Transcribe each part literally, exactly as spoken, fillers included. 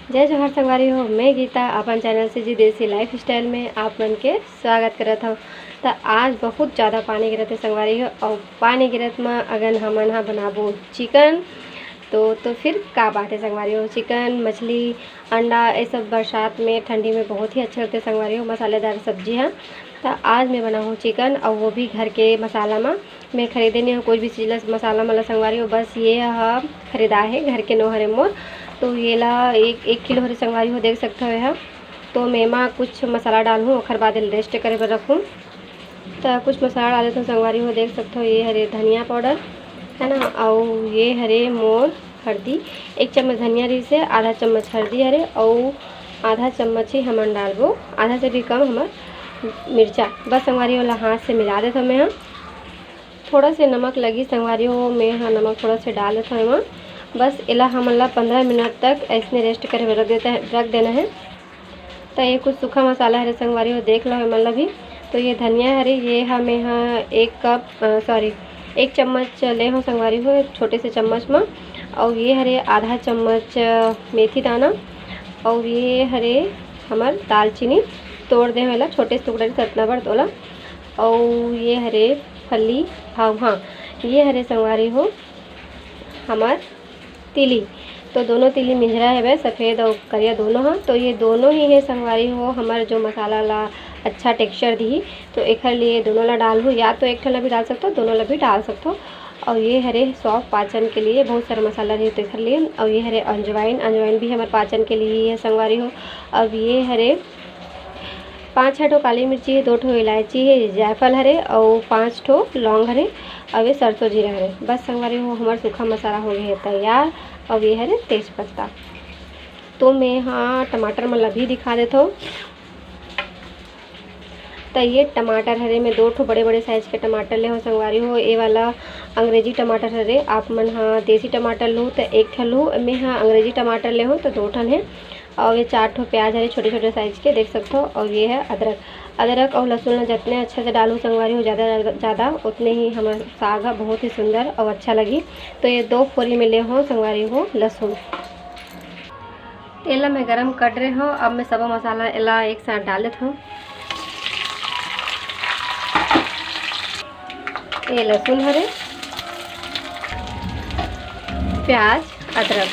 जय जोहार संगवारी हो, मैं गीता अपन चैनल से जी देसी लाइफस्टाइल में आप मन के स्वागत करत हव। त आज बहुत ज़्यादा पानी गिरत हे संगवारी हो, अउ पानी गिरत म अगन हमन ह बनाबो चिकन। तो तो फिर का बात है संगवारी हो, चिकन, मछली, अंडा, ये सब बरसात में, ठंडी में बहुत ही अच्छा लगता है संगवारी हो, मसालेदार सब्जी है। तो आज मैं बनाहूँ चिकन, और वो भी घर के मसाला में। मैं खरीदे नहीं हूँ कोई भी चीज़ ला, मसाला मला संगवारी हो, बस ये ह खरीदा है घर के नोहरे मोर। तो ये ला एक एक किलो हरे संगवारी हो, देख सकते हो यह। तो मैं एमा कुछ मसाला डालहूँ, ओखर बाद रेस्ट करे बर रखूँ। तो कुछ मसाला डाले तो संगवारी हो, देख सकते हो ये हरे धनिया पाउडर है ना, और ये हरे मोर हरदी, एक चम्मच धनिया रहिस हे, आधा चम्मच हरदी हरे, अउ आधा चम्मच ही हमन डालबो, आधा से भी कम हमर मिर्चा। बस संगवारी हो, एला हाथ से मिला देथव मैं ह। थोड़ा से नमक लगी संगवारी हो, मैं ह नमक थोड़ा से डाल देथव एमा। बस एला हमन ला पंद्रह मिनट तक ऐसने रेस्ट करे बर रख देता है, रख देना है। तो ये कुछ सूखा मसाला हरे संगवारी हो, देख लो एमन ला भी। तो ये धनिया हरे, ये ह मैं ह एक कप, सॉरी, एक चम्मच ले हो संगवारी हो, एक छोटे से चम्मच म। और ये हरे आधा चम्मच, अ, मेथी दाना, और ये हरे हमर दालचीनी, तोड़ दे हो एला छोटे से टुकड़ा से, अतना बड़ तोला। और ये हरे फली, हाँ हाँ, ये हरे संगवारी हो हमर तिली। तो दोनों तिली मिंजरा हेवय, सफेद अउ करिया दोनों ह। तो ये दोनों ही हे संगवारी हो, हमर जो मसाला ला अच्छा टेक्सचर दिही। तो एखर लिए दोनों ला डालहूँ, या तो एक ठन ला भी डाल सकथो, दोनों ला भी डाल सकथो। और ये हरे सौंफ पाचन के लिए, बहुत सारा मसाला रही तो एखर लिए। और ये हरे अजवाइन, अजवाइन भी हमर पाचन के लिए ही है संगवारी हो। अब ये हरे पाँच छः ठो काली मिर्ची हे, दो ठो इलायची हे, जायफल हरे, अउ पाँच ठो लौंग हरे, अउ ये सरसों जीरा हरे। बस संगवारी हो, हमर सूखा मसाला हो गए हे तैयार। अउ ये हरे तेज पत्ता। तो मैं हाँ टमाटर मन ला भी दिखा देथव। तो ये टमाटर हरे, मैं दो ठो बड़े बड़े साइज के टमाटर ले हो संगवारी हो। ये वाला अंग्रेजी टमाटर हरे, आप मन हाँ देसी टमाटर लू तो एक ठन लू। मैं हाँ अंग्रेजी टमाटर ले हो तो दो ठन है। और ये चार ठो प्याज हरे छोटे छोटे साइज के, देख सकते हो। और ये है अदरक, अदरक और लहसुन ला जितने अच्छा से डालू संगवारी हो, ज़्यादा ज़्यादा उतने ही हमारा साग है बहुत ही सुंदर और अच्छा लगी। तो ये दो फोरी में ले हो संगवारी हो लहसुन। तेल ला मैं गरम कर रहे हो, अब मैं सबो मसाला एला एक साथ डाल देत हूँ। ये लहसुन हरे, प्याज, अदरक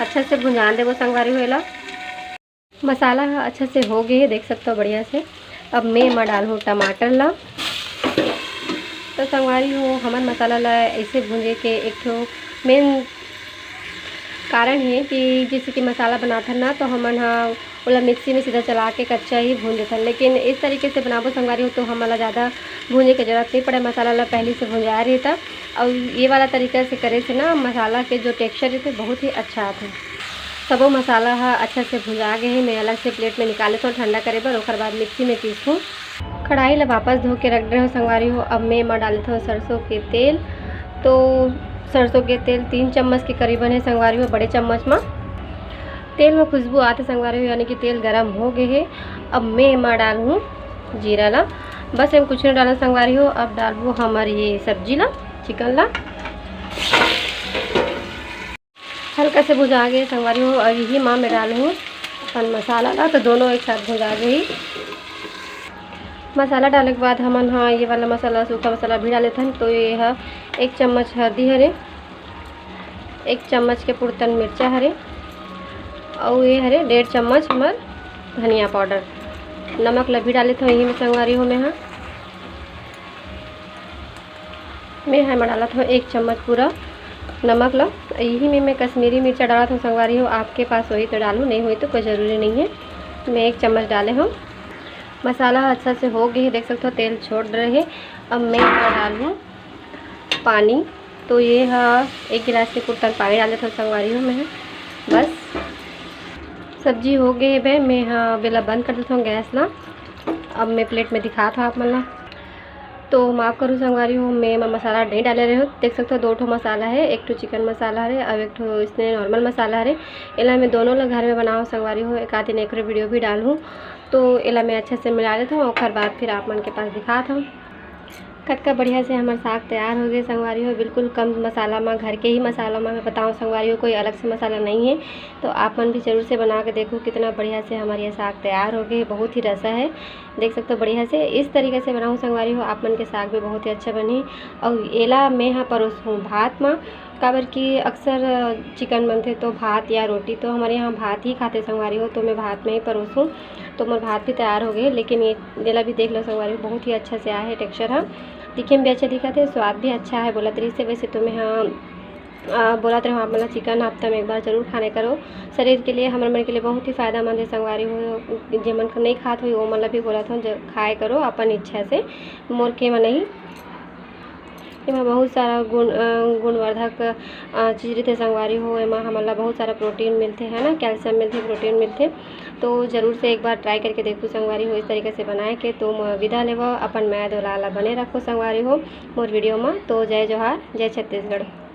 अच्छा से भुंजान देबो संगवारी हो एला। मसाला ह अच्छा से हो गए हे, देख सकते हो बढ़िया से। अब मैं एमा डालहूँ टमाटर ला। तो संगवारी हो, हमन मसाला ला ऐसे भूंजे के एक ठो मेन कारण ये कि जैसे कि मसाला बनाथन ना, तो हमन ह ओला मिक्सी में सीधा चला के कच्चा ही भून देथन, लेकिन इस तरीके से बनाबो संगवारी हो, तो हमन ला ज़्यादा भूंजे के जरूरत नहीं पड़े। मसाला ला पहले से भुंजाए रही था। और ये वाला तरीका से करे से ना मसाला के जो टेक्सचर रहते बहुत ही अच्छा आते। सबो मसाला ह अच्छा से भुंजा गए हे। मैं अलग से प्लेट में निकाल लेथों ठंडा करे बर, ओकर बाद मिक्सी में पीसहूँ। कढ़ाई ला वापस धो के रख दे हो संगवारी हो। अब मैं एमा डाल देथों सरसों के तेल। तो सरसों के तेल तीन चम्मच के करीबन है संगवारी हो, बड़े चम्मच मा। तेल में खुशबू आते संगवारी हो, यानी कि तेल गरम हो गए हे। अब मैं एमा डालहूँ जीरा ला। बस एम कुछ नहीं डाला संगवारी हो। अब डालबो हमर ये सब्जी ला, चिकन ला। हल्का से भुजा गए संगवारी हो। अब यही मा मैं डालहूँ अपन मसाला ला, तो दोनों एक साथ भुजा गई। मसाला डाले के बाद हमन हाँ ये वाला मसाला, सूखा मसाला भी डाले थन। तो ये है एक चम्मच हल्दी हरे, एक चम्मच के पुरतन मिर्चा हरे, और ये हरे डेढ़ चम्मच हमर धनिया पाउडर। नमक ला भी डाले थो यही में संगवारी हो मैं हाँ। मैं हाँ एमा डालत हूँ एक चम्मच पूरा नमक ला। यही में मैं कश्मीरी मिर्चा डालत हूँ संगवारी हो, आपके पास होही तो डालू, नहीं होही तो कोई ज़रूरी नहीं है। मैं एक चम्मच डाले हूँ। मसाला अच्छा से हो गए, देख सकते हो तेल छोड़ रहे। अब मैं एमा डालूँ पानी। तो ये हा एक गिलास के कुर्ता पानी डाले थोड़ा संगवारी हो मैं। बस सब्जी हो गए बे, मैं हाँ बेला बंद कर देता हूँ गैस ला। अब मैं प्लेट में दिखात हूँ आप मन ला। तो माफ़ करूँ संगवारी हो, मैं एमा मसाला नहीं डाले रहे हो। देख सकते हो दो ठो मसाला है, एक ठो चिकन मसाला हरे और एक ठो इसने नॉर्मल मसाला हरे। एला मैं दोनों ला घर में बनाओ संगवारी हो, एक आध दिन एक वीडियो भी डालूँ। तो एला मैं अच्छा से मिला लेता हूँ, ओकर बाद फिर आप मन के पास दिखात हूँ। कतका बढ़िया से हमर साग तैयार हो गए संगवारी हो, बिल्कुल कम मसाला में, घर के ही मसाला में मैं बताऊँ संगवारी हो, कोई अलग से मसाला नहीं है। तो आप मन भी जरूर से बना के देखो, कितना बढ़िया से हमारे ये साग तैयार हो गए, बहुत ही रसा है। देख सकते हो बढ़िया से इस तरीके से बनाऊँ संगवारी हो, आप मन के साग भी बहुत ही अच्छा बनी। और एला मैं हाँ परोसहूँ भात में, काबर कि अक्सर चिकन बनथे तो भात या रोटी, तो हमारे यहाँ भात ही खाते संगवारी हो, तो मैं भात में ही परोसूँ। तो मोर भात भी तैयार हो गए, लेकिन ये एला भी देख लो संगवारी हो, बहुत ही अच्छा से आए है टेक्सचर हा, दिखे में भी अच्छा दिखत है, स्वाद भी अच्छा है बोलत रहिस हे। वैसे तो मैं हाँ बोलत रहूँ आप मन ला, चिकन हफ्ता में एक बार जरूर खाने करो, शरीर के लिए, हमर मन के लिए बहुत ही फायदेमंद है संगवारी हो। जे मन नहीं खात हो, वो मन ला भी बोलत हूँ, खाए करो अपन इच्छा से, मोर के में नहीं। एमा बहुत सारा गुण गुणवर्धक चीज रहिथे संगवारी हो। एमा हमन ला बहुत सारा प्रोटीन मिलथे, है ना, कैल्शियम मिलथे, प्रोटीन मिलथे। तो जरूर से एक बार ट्राई करके देखो संगवारी हो इस तरीके से बनाए के। तो विदा लेवो, अपन मया दुलार ला बने रखो संगवारी हो मोर वीडियो में। तो जय जोहार, जय छत्तीसगढ़।